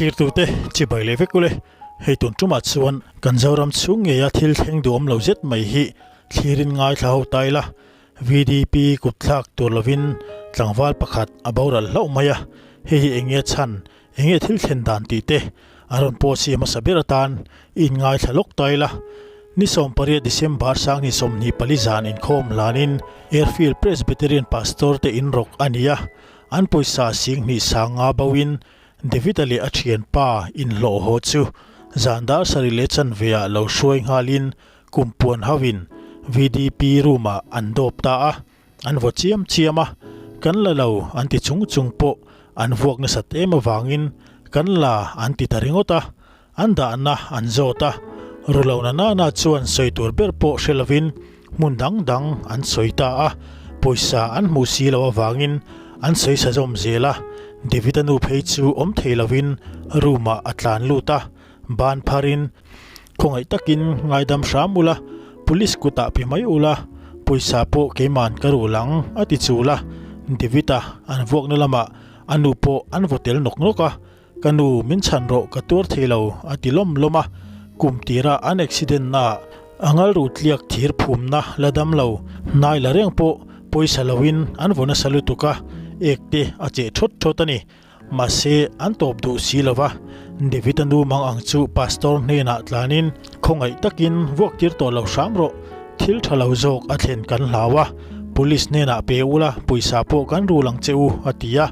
Thlirtute chibai leh vek ule, hei tun tumah chuan kan Zoram chhung ngeia thil thleng duhawm lo zet mai hi thlirin ngaithla ho ta ila, VDP kut thlak tur lovin tlangval pakhat a boral hlauh mai a, hei hi eng nge chhan, eng nge thil thlen dan tih te a rawn pawh si hmasa ber atan i inngaithla lawk ta ila. Ni 18 December 2024 zan inkhawm hlanin Airfield Presbyterian Pastor te inrawk a ni a, An pawisa 25 sanga boin David-a leh a thianpa inhlawh haw chu zan dar sarih leh chanve ah lo hruai nghalin kum puan hauhin VDP room ah an dawp ta a, an vaw chiam chiam a, kan la lo an ti chung chung pawh an vuak nasat em avangin kan la an ti ta ringawt a, an dahna an zawt a, Rulona nana chuan sawi tur ber pawh hre lovin hmun dang dang an sawi ta a, pawisa an hmuh si loh avangin an sawi sa zawm zel a, David-a nu phei chu awm thei lovin room-ah a tlan lut a, ban pharin, Khawngaih takin ngaidam hram ula, police kutah pe mai ula, pawisa pawh keiman ka rul ang, a ti chul a, David-a an vuakna lamah a nu pawh an vaw tel nawk nawk a, Ka nu, min chhan rawh, ka tuar thei lo, a ti lawm lawm a. Kum tira an accident naah a ngalru tliak thir phumna la dam lo, hnai la reng pawh pawisa loin an vaw nasa lutuk a, ek te a cheh thawt thawt a ni. Mahse, an tawp duh si lo va, David-a nu mang ang chu pastor hnenah tlanin khawngaih takin vuak tir tawh lo hram rawh, thil tha lo zawk a thlen kan hlau a, police hnenah pe ula pawisa pawh kan rul ang che u, a ti a.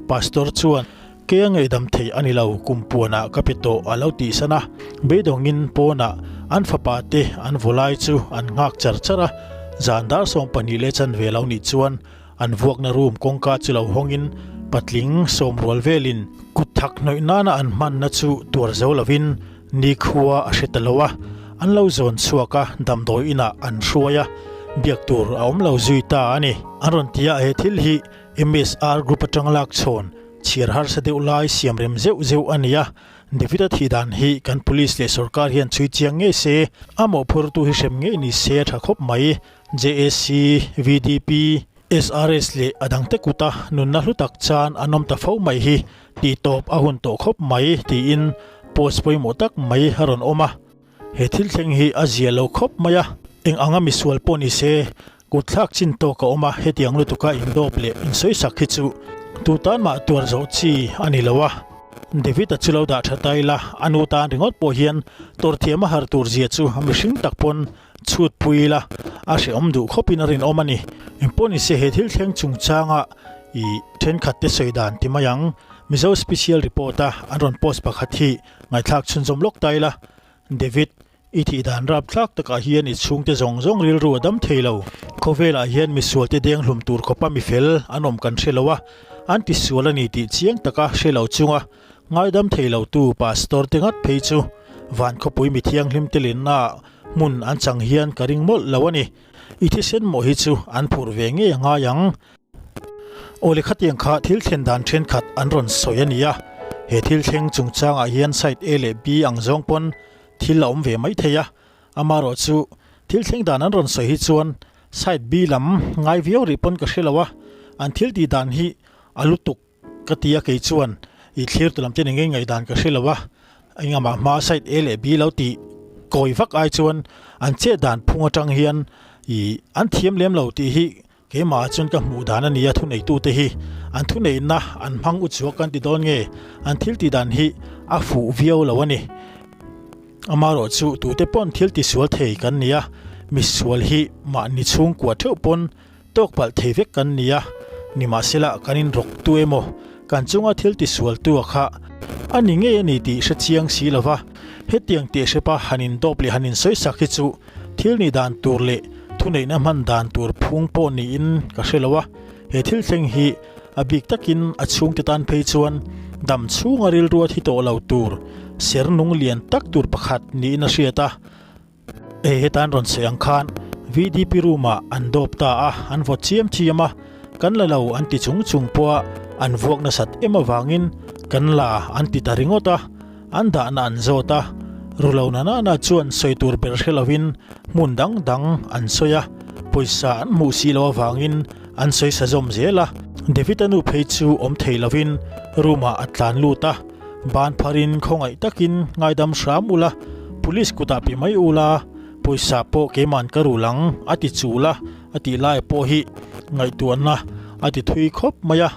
Pastor chuan. Kei a ngaihdam theih a ni lo, kum puanah ka pe tawh a lo tihsan a, beidawngin pawnah an fapa te an vaw lai chu an nghak char char a, zan dar 12 leh chanve lo nih chuan an vuakna room kawngka chu lo hawngin patling sawmrual velin kut thak hnawih nana an hmanna chu tuar zo lovin nikhua a hre ta lo a, an lo zawn chhuak a, damdawi inah an hruai a, biak tur a awm lo zui ta a ni. An rawn ti a, he thil hi MSR group atang lak chhawn Chhiar harsa deuh lai siam rem zeuh zeuh a ni a, David-a thih dan hi kan police leh sorkar hian chhui chiang ngei se, a mawhphurtu hi hrem ngei ni se a tha khawp mai. JAC, VDP, SRS leh a dangte kuta nunna hlu tak chan an awm ta fo mai hi tih tawp a hun tawh khawp mai tiin post pawimawh tak mai a rawn awm a. He thil thleng hi a zia lo khawp mai a, eng anga misual pawh ni se Kut thlak chin tawk a awm a, hetiang lutuka indawp leh insawisak hi chu tu tan mah tuar zawh chi a ni lo a. David-a chu lo dah tha ta ila, a nu tan ringawt pawh hian tawrhthiam a har tur zia chu a mihring tak pawn chhut pui ila, a hrehawm duh khawpin a rinawm a ni. Engpawh ni se he thil thleng chungchanga i thenkhat te sawi dan ti mai ang, Mizo Special Report-a an rawn post pakhat hi ngaihthlak chhunzawm lawk ta ila, David, I thih dan rapthlak takah hian i chhungte zawng zawng rilru a dam thei lo. Khawvelah hian misualte denghlum tur khawpa mifel an awm kan hre lo a, an tisual a ni tih chiang taka hre lo chunga ngaidam thei lotu pastor te ngat phei chu van khawpui mi thianghlim te lennaah hmun an chang hian ka ring mawlh lo a ni. I thisen mawh hi chu an phurh ve ngei a ngai ang. Awle khatiang kha thil thlen dan thenkhat an rawn sawi a ni a, he thil thleng chungchangah hian side A leh B ang zawng pawn thil a awm ve mai thei a, amaherawh chu thil thleng dan an rawn sawi hi chuan side B lam ngai viau rih pawn ka hre lo a, an thil tih dan hi a lutuk ka ti a kei chuan i thlir tu lam te ni ngei ngaih dan ka hre lo a, engah hma side A leh B lo tih kawi vak ai chuan an chet dan phung atang hian i an thiam lem lo tih hi Keimah chuan ka hmuh dan a nia thuneitute hi an thuneihna an hmang u chhuak kan ti dawn nge an thil tih dan hi a fuh viau lo a ni. Amaherawh chu tute pawn thil tisual thei kan ni a, misual hi mahni chhungkua theuh pawn tawk palh thei vek kan ni a, nimahsela kan inrawk tu emaw kan chunga thil tisual tu a kha a ni ngei a ni tih hre chiang si lova hetiang tih hrepa han indawp leh han insawisak hi chu Thil nih dan tur leh thuneihna hman dan tur phung pawh niin ka hre lo a, he thil thleng hi a bik takin a chhungte tan phei chuan dam chhunga rilru a thi tawh lo tur ser nung lian tak tur pakhat niin a hriat a. Hei hetan rawn sawi ang khan VDP room ah an dawp ta a, an vaw chiam chiam a, kan la lo an ti chung chung pawh a an vuak nasat em avangin kan la an ti ta ringawt a. An dahna an zawt a, Rulo na nana chuan sawi tur ber hre lovin hmun dang dang an sawi a, pawisa an hmuh si loh avangin an sawi sa zawm zel a. David-a nu phei chu awm thei lovin room-ah a tlan lut a, Ban pharin khawngaih takin ngaidam hram ula, police kutah pe mai ula, pawisa pawh keiman ka rul ang a ti chul a, a tih lai pawh hi ngaihtuahna a ti thui khawp mai a.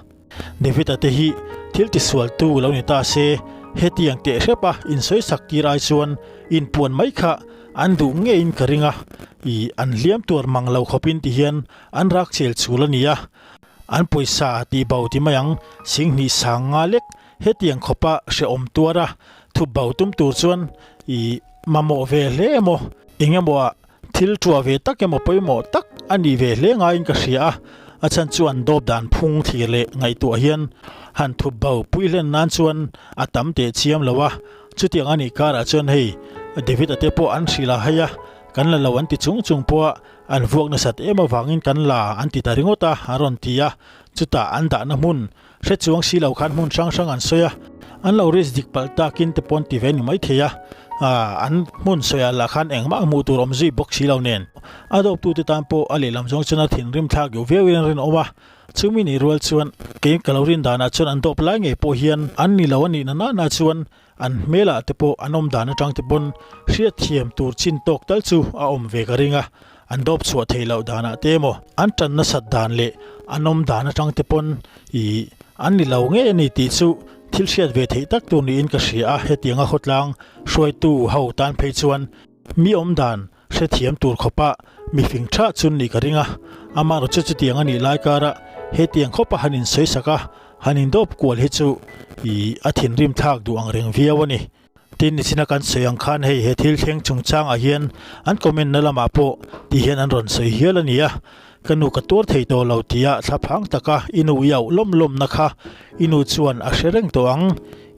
David-a te hi thil tisualtu lo ni ta se, hetiang teh hrep a insawisak tir ai chuan inpuan mai kha an duh ngeiin ka ring a, ih an hliam tuar mang lo khawpin ti hian an rak chel chul a ni a. An pawisa tih bo ti mai ang, singhnih sang nga lek hetiang khawpa hrehawm tuar a thup bo tum tur chuan ih mamawh ve hle emaw eng emaw ah Thil ṭuah ve tak emaw pawimawh tak a nih ve hle ngaiin ka hria a, a chhan chu an dawp dan phung thlir leh ngaihtuah hian han thup bo pui hlen nan chuan a tam teh chiam lo a, chutiang a nih karah chuan hei David-a te pawh an hrilh a hei a, kan la lo an ti chung chung pawh a, an vuak nasat em avangin kan la an ti ta ringawt a an rawn ti a, chutah an dahna hmun Hre chuang si lo khan hmun hrang hrang an sawi a, an lo risk dik palh takin te pawn ti ve ni mai thei a, an hmun sawiah lah khan engmah hmuh tur awm zui bawk si lo nen. A dawptute tan pawh a lehlam zawng chuan a thinrim thlak deuh viauin an rinawm a, chumi ni rual chuan kei ka lo rin danah chuan an dawp lai ngei pawh hian an ni lo a nih na nana chuan an hmelah te pawh an awm dan atang te pawn hriatthiam tur chin tawk tal chu a awm ve ka ring a, an dawp chhuah theih loh danah te emaw an tan nasat dan leh an awm dan atang te pawn ih an ni lo ngei a ni tih chu thil hriat ve theih tak tur niin ka hria a, hetianga khawtlang hruaitu ho tan phei chuan mi awm dan Hrethiam tur khawpa mifing tha chun nih ka ring a, amaherawh chu chutiang a nih lai kara hetiang khawpa han insawisak a, han indawp kual hi chu ih a thinrim thlak duh ang reng viau a ni. Tin, nichina kan sawi ang khan hei he thil thleng chungchangah hian an comment na lamah pawh ti hian an rawn sawi hial a ni a, ka nu ka tuar thei tawh lo tia thlaphang taka i nu i auh lawm lawmna kha i nu chuan a hre reng tawh ang,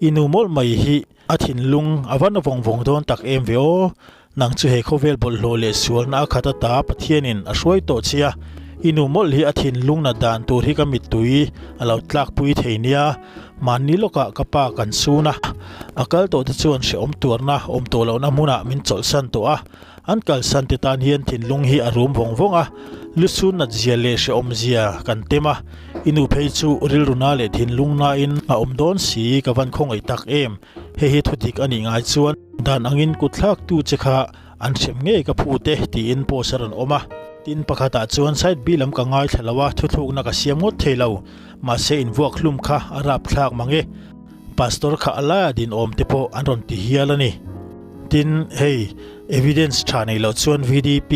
i nu mawlh mai hi a thinlung a va na vawng vawng dawn tak em ve aw. Nang chu he khawvel bawlhhlawh leh sualna a khat ata Pathianin a hruai tawh che a, i nu mawlh hi a thinlung nat dan tur hi ka mittui a lo tlakpui thei nia. Mahni lawkah ka pa kan sun a, a kal tawh te chuan hrehawm tuarna awm tawh lohna hmunah min chawlhsan tawh a, an kalsan te tan hian thinlung hi a rum vawng vawng a, lu sun nat zia leh hrehawm zia kan tem a, i nu phei chu rilru na leh thinlung nain a awm dawn si ka van khawngaih tak em, hei hi thudik a nih ngai chuan. Dan angin kutthlaktu che kha an hrem ngei ka phu te tiin post a rawn awm a. Tin pakhatah chuan side B lam ka ngaithla lo a, thuthlukna ka siam ngawt thei lo. Mahse invuak hlum kha a rapthlak mang e. Pastor kha a laia din awm te pawh an rawn ti hial a ni. Tin, hei evidence tha nei loh chuan VDP,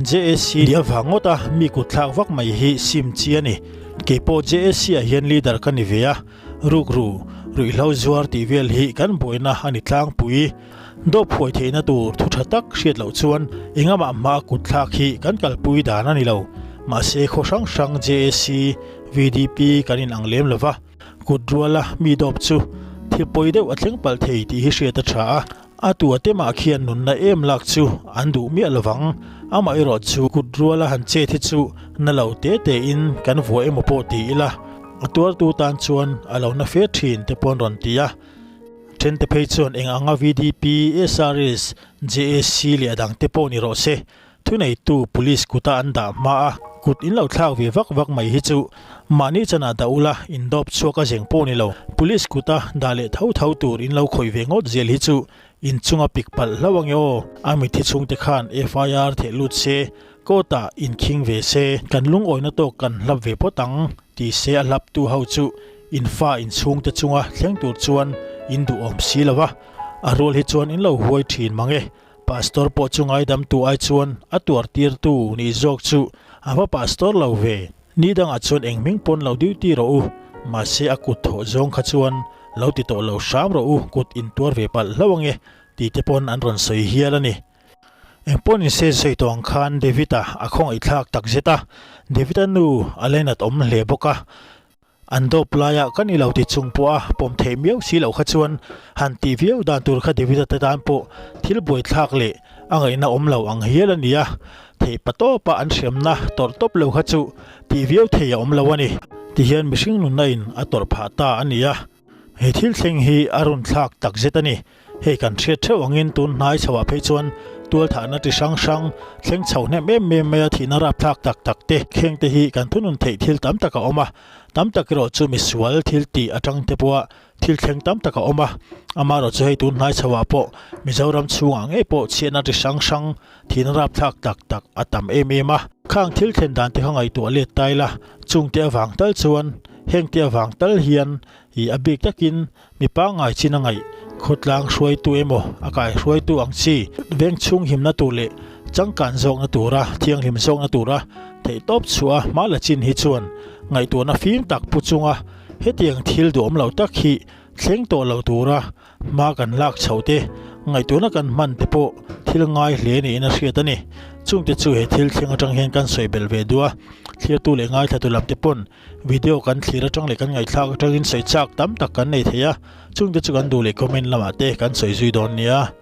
JAC nih avang ngawt a mi kutthlak vak mai hi sim chi a ni. Keipawh JAC ah hian leader ka ni ve a. Rukru, ruihhlo zuar tih vel hi kan buaina a ni tlangpui. Dawp huai theihna tur thu tha tak hriat loh chuan engamah hma kut thlak hi kan kalpui dan a ni lo. Mahse khaw hrang hrang JAC, VDP kan inang lem lo va, kut ruala mi dawp chu thil pawi deuh a thleng palh thei tih hi hriat a tha a. A tua te mah khian nunna em lak chu an duh miah lovang, amah erawh chu kut ruala han chet hi chu na lo te te in kan vuah emaw pawh ti ila, a tuartu tan chuan a lo na fe thin te pawh an rawn ti a. Then te phei chuan eng anga VDP, SRS, JAC leh a dang te pawh ni rawh se, Thuneitu police kuta an dah hma a, kut in lo thlak ve vak vak mai hi chu mahni chanah dah ula in dawp chhuak a zeng pawh ni lo. Police kuta dah leh tho tho tur in lo khawih ve ngawt zel hi chu in chunga pik palh hlauh ange aw. A mitthi chhungte khan FIR theh lut se, court ah in khing ve se, kan lungawina tawk kan hlap ve phawt ang ti se a hlaptu ho chu in fa in chhungte chunga thleng tur chuan in duhawm si lo a, a rual hi chuan in lo huai thin mang e. Pastor pawh chu ngaidamtu ai chuan a tuartirtu nih zawk chu a va pastor lo ve. Ni dangah chuan eng hming pawn lo duty rawh u, mahse a kut thawh zawng kha chuan lo ti tawh lo hram rawh u, kut intuar ve palh hlauh ange tih te pawn an rawn sawi hial a ni. Eng pawh ni se sawi tawh ang khan David-a a khawngaihthlak takzet a, David-a nu a lainat awm hle bawk a. An dawp laia ka ni lo ti chung pawha pawm theih miau si loh kha chuan han tih viau dan tur kha David-a te tan pawh thil buaithlak leh a ngaihna awm lo ang hial a ni a, theih pa tawpa an hriamna tawrh tawp lo kha chu tih viau thei a awm lo a ni. Tihian mihring nunna in a tawrh phah ta a ni a. He thil thleng hi a run thlak tak zet a ni. Hei kan hriat theuh angin tun hnai chhoah phei chuan Tualthahna chi hrang hrang thleng chho hnem em em mai a, thihna rapthlak tak tak te kheng te hi kan thunun theih thil tam tak a awm a, tam tak erawh chu misual thil tih atang te pawha thil thleng tam tak a awm a, amaherawh chu hei tun hnai chho ah pawh Mizoram chhungah ngei pawh chhiatna chi hrang hrang thihna rapthlak tak tak a tam em em a. Khang thil thlen dan te kha ngaihtuah let ta ila, chungte avang tal chuan hengte avang tal hian ih a bik takin Mi pangngai chin a ngaih, khawtlang hruaitu emaw a kai hruaitu ang chi, veng chhung himna tur leh changkan zawkna tura thianghlim zawkna tura theihtawp chhuah a hma la chin hi chuan ngaihtuahna fim tak pu chunga hetiang thil duhawm lo tak hi thleng tawh lo tura hma kan lak chhoh te, ngaihtuahna kan hman te pawh thil ngai hle niin a hriat a ni. Chungte chu he thil thleng atang hian kan sawi belh ve duh a, thliartu leh ngaithlatu lam te pawn Video kan thlir atang leh kan ngaihthlak atangin sawi chak tam tak kan nei thei a, chungte chu kan duh leh comment lamah te kan sawi zui dawn nia.